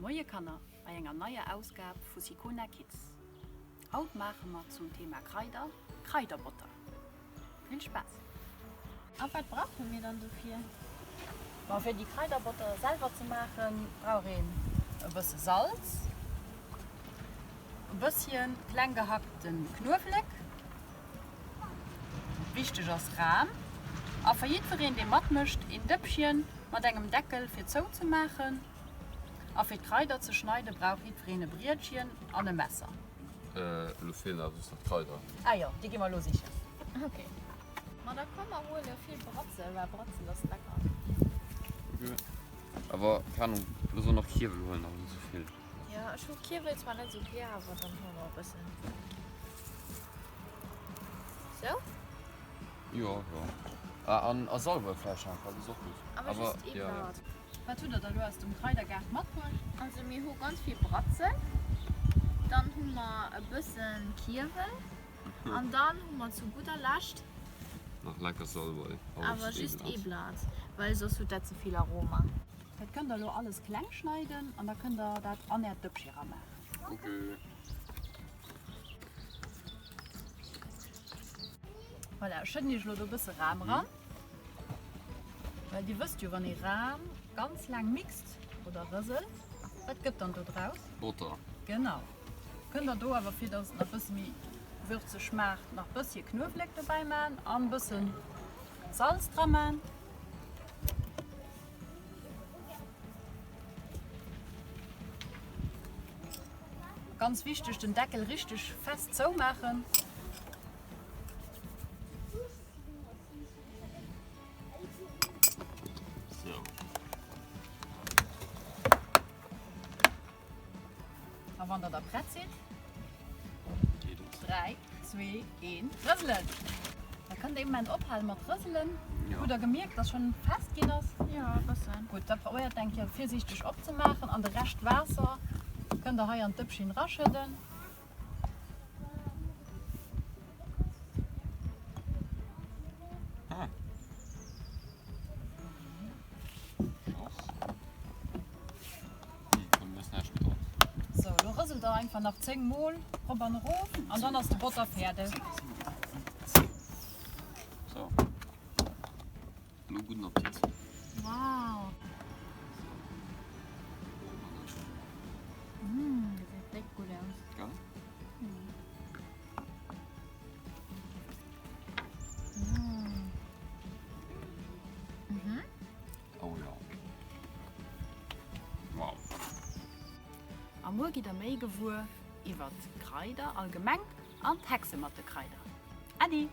Moie Kanner bei enger neier Ausgab vu Sicona Kids. Haut maache mer zum Thema Kraider Kraiderbotter. Vill Spaass! A wat brauche mir dann dofir? Ma fir déi Kraiderbotter selwer ze maachen, brauch een e bësse Salz, e bësschen kleng gehackte Knuewelek, wichteg ass Ram, a fir jiddwereen dee matmécht een Dëppchen mat engem Deckel fir zou ze maachen. A fir d'Kraider ze schneide brauch jiddwereen e Brietchen an e Messer. Elo feelen awer just nach d'Kraider. Ah jo, déi gi mer elo sichen. Ok. Ma da komm mer huele vill Bratzel, well Bratzel ass lecker. Ok. Awer keng Ahnung, looss och nach Kierwel huelen, awer net sou vill. Jo, ech hu Kierwel zwar net sou gär, awer dann huele mer e bëssen. Sou? Jo, jo. Ah, an a Salbei vläicht nach, dat ass och gutt. Awer just ee Blat. Wat hutt der da lo aus dem Kraidergaart matbruecht? Also mir hu ganz vill Bratzel, dann hu mer e bëssen Kierwel an dann hu mer zu gudder Lescht Nach lecker Salbei, awer just ee Blat, well soss huet dat ze vill Aroma. Dat kënnt der lo alles kleng schneiden an da kënnt der dat an äert Dëppche ramaachen. Ok. Voilà, ech schëdden iech lo do e bësse Ram eran. Well dir wësst jo, wann ee Ram ganz laang mixt oder rëselt, wat gëtt dann do draus? Botter. Genau. Kënnt der do awer, fir dass et nach bësse méi würzeg schmaacht, nach bësschen Knuewelek dobäi man an bëssen Salz dra man. Ganz wichteg, den Deckel richteg fest zoumaachen. A wann der da prett sidd, 3, 2, 1, rëselen! Da kënnt der ee Moment ophale mat rëselen. Hutt der gemierkt, dass schonn fest ginn ass? Jo, e bëssen. Gutt, da probéiert eng Kéier virsiichteg opzemaachen an de Rescht Waasser kënnt der hei an d'Dëppchen raschëdden. Sou, elo rëselt der einfach nach 10 mol rop an erof an dann ass de Botter fäerdeg. So. Elo gudden Appetit. Wow. Mmh, gesäit déck gutt aus. Gell? Mmh. Mhm. Oh ja. Wow. A muer gitt der méi gewuer iwwert d'Kraider allgemeng an d'Hexe mat de Kraider. Äddi!